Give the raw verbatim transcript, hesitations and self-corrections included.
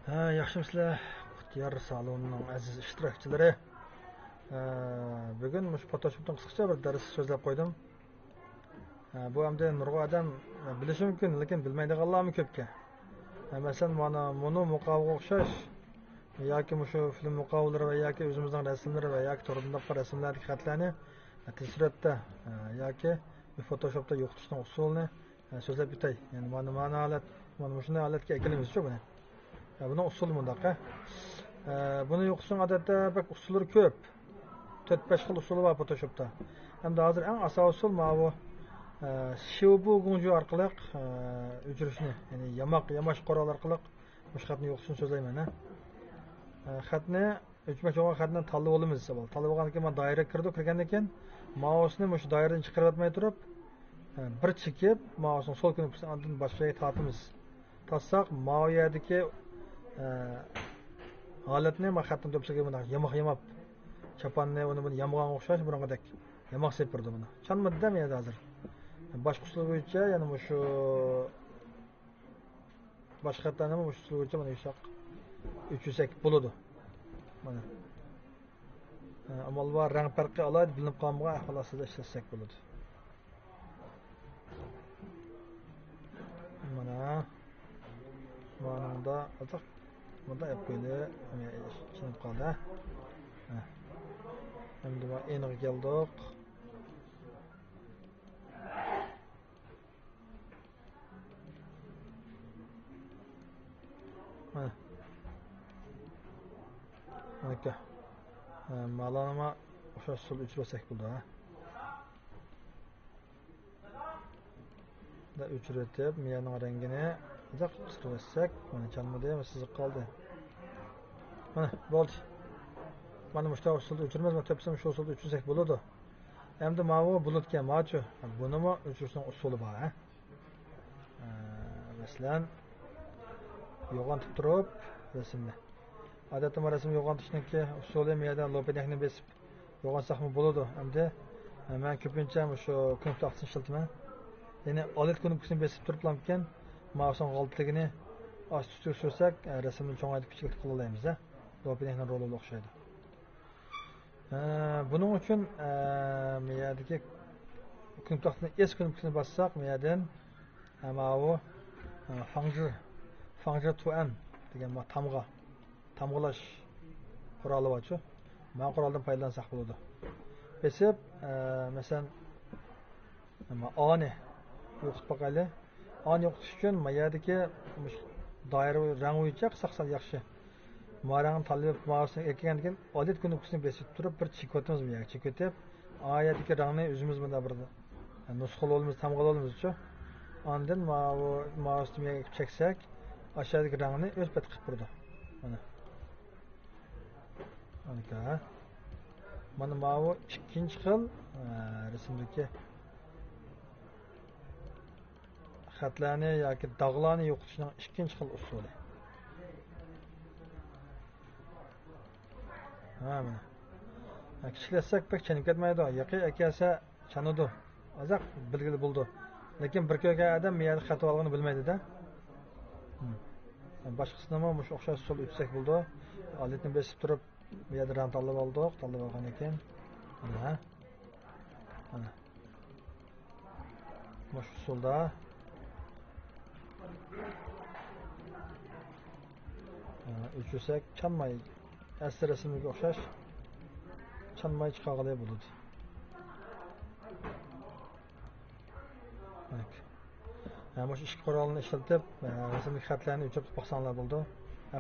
ھە، ياخشىمۇسىلەر، قۇتيار سالونىنىڭ ئەزىز ئىشتىراكچىلىرى؟ ھە، بۈگۈن مۇشۇ فوتوشوپتىن قىسقىچە بىر دەرس سۆزلەپ قويدۇم. ھە، بۇ ئەمدى نۇرغۇن ئادەم بىلىشى مۇمكىن، لېكىن بىلمەيدىغانلارمۇ كۆپكەن. ھە، مەسىلەن، مانا مۇنۇ مۇقاۋىغا ئوخشاش ياكى مۇشۇ فىلىم مۇقاۋىلىرى ۋە ياكى ئۆزىمىزنىڭ رەسىملىرى ۋە ياكى توردا مۇنداق رەسىملەردىكى خەتلەرنى تېز سۈرئەتتە، ھە، ياكى فوتوشوپتا يوقىتىشنىڭ ئۇسۇلىنى ھە، سۆزلەپ ئۆتەي. يەنى مانا، مانا ھالەت، مانا مۇشۇنداق ھالەتكە ئەكېلىمىزچۇ بۇنى. ھە، بۇنىڭ ئۇسۇلى مۇنداق، ھە. ھە، بۇنى يوقىتىشنىڭ ئادەتتە بەك ئۇسۇللىرى كۆپ. تۆت-بەش خىل ئۇسۇلى بار فوتوشوپتا. ئەمدى ھازىر ئەڭ ئاساسىي ئۇسۇل ماۋۇ، ھە، شيۇبۇ گۇڭجۇ ئارقىلىق، ھە، ئۆچۈرۈشنى، يەنى ياماق، ياماش قورال ئارقىلىق مۇشۇ خەتنى يوقىتىشنى سۆزلەيمەن، ھە. ھە، خەتنى ئۆچمەكچى بولغان خەتنى تاللىۋالىمىز. تاللىۋال-، تاللىۋالغاندىن كېيىن مانا دائىرىگە كىرىدۇ، كىرگەندىن كېيىن مائۇسنى مۇشۇ دائىرىدىن چىقىرىۋەتمەي تۇرۇپ، ئە، بىر چېكىپ، مائۇسنىڭ سول كۇنۇپكىسىنى ئاندىن باشقا يەرگە تارتىمىز. تارتساق، ماۋۇ يەردىكى، ئە، ھالەتنى مانا خەتنىڭ تۆپىسىگە مۇنداق ياماق ياماپ، چاپاننى، ئۇنى بۇنى يامىغانغا ئوخشاش بۇرۇنقىدەك ياماق سېلىپ بېرىدۇ مانا. چانمىدى-دە مەيەردە ھازىر. باشقا ئۇسۇل بويىچە يەنە مۇشۇ باشقا خەتلەرنىمۇ مۇشۇ ئۇسۇل بويىچە مانا يۇمشاق ئۆچۈرسەك بولىدۇ. مانا. ھە، ئامال بار، رەڭ پەرقى ئالاھىدە بىلىنىپ قالمىغان ئەھۋال ئاستىدا ئىشلەتسەك بولىدۇ. مانا. مانىڭدا ئازاق مۇنداق ئېلىپ قويدى. چىڭىپ قالدى. ھە. ئەمدى مانا ئېنىغا كەلدۇق. ھە. ماكا. ھە، مالانما ئوخشاش ئۇسۇل ئۆچۈرۈۋەتسەك بولىدۇ، ھە. دا ئۆچۈرۈۋېتىپ، مىيەنىڭ رەڭگىنى ئازاق قىستۇرۇۋەتسەك، مانا چانمىدى، سىزىپ قالدى. مانا، بولدى. مانا مۇشۇنداق ئۇسۇلدا ئۆچۈرىمىز، مانا تۆپىسىنى شۇ ئۇسۇلدا ئۆچۈرسەك بولىدۇ. ئەمدى ماۋۇ بۇلۇتكەن، ماچۇ. بۇنىمۇ ئۆچۈرۈشنىڭ ئۇسۇلى بار، ھە؟ ئە، مەسىلەن، يوغان تۇتۇپ تۇرۇپ رەسىمنى. ئادەتتە، مانا رەسىم يوغان تۇتۇشنىڭكى ئۇسۇلى، مۇ يەردە لوپىنەكنى بېسىپ يوغان ساقمۇ بولىدۇ. ئەمدى، ئە، مەن كۆپىنچە مۇشۇ كۇنۇپكا تاختىسىنى ئىشلىتىمەن. يەنى ئالىت كۇنۇپكىسىنى بېسىپ تۇرۇپلامكەن، مائۇسنىڭ غالتىلىكىنى ئاشۇ تۈستىگە سۈرسەك، ئە، رەسىمنى چوڭايتىپ كىچىكلىتىپ قىلالايمىز، ھە. لوپىنەكنىڭ رولىغا ئوخشايدۇ. ئە، بۇنىڭ ئۈچۈن، ئە، مۇ يەردىكى كۇنۇپكىنى، ئېس كۇنۇپكىسىنى باسساق، مۇ يەردىن، ئە، ماۋۇ، ئە، فاڭجى، فاڭجى تۇئەن دېگەن ما تامغا، تامغىلاش قورالى بارچۇ. مانا قورالدىن پايدىلانساق بولىدۇ. بېسىپ، ئە، مەسىلەن، ئەمما ئانى يوقىتىپ باقايلى. ئانى يوقىتىش ئۈچۈن ما يەردىكى مۇشۇ دائىرە رەڭ بويىچە قىلساق سەل ياخشى. ما رەڭنى تاللىۋېلىپ، مائۇسنى ئەكىگەندىن كېيىن، ئالىت كۇنۇپكىسىنى بېسىپ تۇرۇپ، بىر چېكىۋېتىمىز بۇ يەرگە. چېكىۋېتىپ، ئا يەردىكى رەڭنى ئۆزىمىز مۇنداق بىر نۇسخىلىۋالىمىز، تامغىلىۋالىمىزچۇ. ئاندىن ماۋۇ مائۇسنى بۇ يەرگە چەكسەك، ئاشۇ يەردىكى رەڭنى ئۆز پېتى قىلىپ بېرىدۇ. مانا. مانا. مانا ماۋۇ ئىككىنچى خىل، ئە، رەسىمدىكى خەتلەرنى ياكى داغلارنى يوقىتىشنىڭ ئىككىنچى خىل ئۇسۇلى. ھە، مانا. ھە، كىچىكلەتسەك بەك چېنىپ كەتمەيدۇ. ياقى ئەكەلسە چانىدۇ. ئازراق بىلگىلى بولىدۇ. لېكىن بىر كۆرگەن ئادەم مۇ يەردە خەت ئالغىنى بىلمەيدۇ-دە. ھىم. باشقىسىنىمۇ مۇشۇ ئوخشاش ئۇسۇل ئۆتسەك بولىدۇ. ئالىتنى بېسىپ تۇرۇپ، بۇ يەردە رەڭ تاللىۋالدۇق. تاللىۋالغاندىن كېيىن، مانا. مانا. مۇشۇ ئۇسۇلدا. ئۆچۈرسەك، چانماي، ئەسلى رەسىمگە ئوخشاش چانماي چىقارغىلى بولىدۇ. ھە، مۇشۇ ئىككى قورالنى ئىشلىتىپ، ئە، رەسىمدىكى خەتلەرنى ئۆچۈرۈپ باقساڭلار بولىدۇ. ھە،